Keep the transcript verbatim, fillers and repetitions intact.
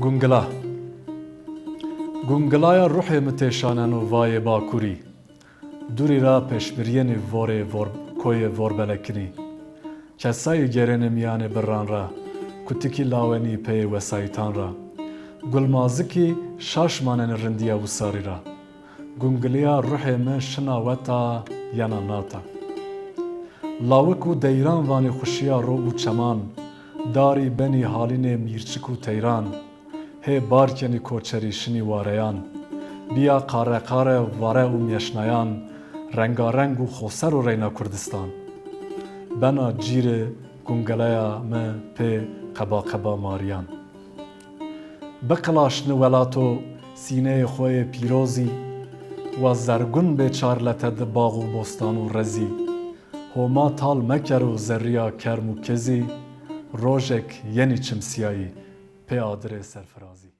Gungila. Gungilaya ruhê mi têşaneno vayê Bakurî. Durî ra peşmirîyenî vorê vor, koyê Vorbelekinî. Kesayî gerêne mîyanê birran ra, kutikî lawenî peyê wesayîtan ra. Gulmazikî şaş manenî rindîya wisarî ra. Gungilîya ruhê mi şina weta yena nata. Lawik û deyran vanî xuşîya ro û çeman, darî benî halînê mîrçik û teyran. Hê bar kenî koçerî şinî wareyan. Bîya qare qare vare û mîyeşnayan, rengareng û xoser o reyna Kurdistan. Bena cîrê gungeleya mi pê qeba qeba marîyan. Biqilaşni welato sîneyê xo yê pîrozî, wa zergun bê çar lete di bax û bostan û rezî. Homa tal mekero zerrîya kerm û kezî, rojek yenî çimsîyayî pê adirê serfirazî.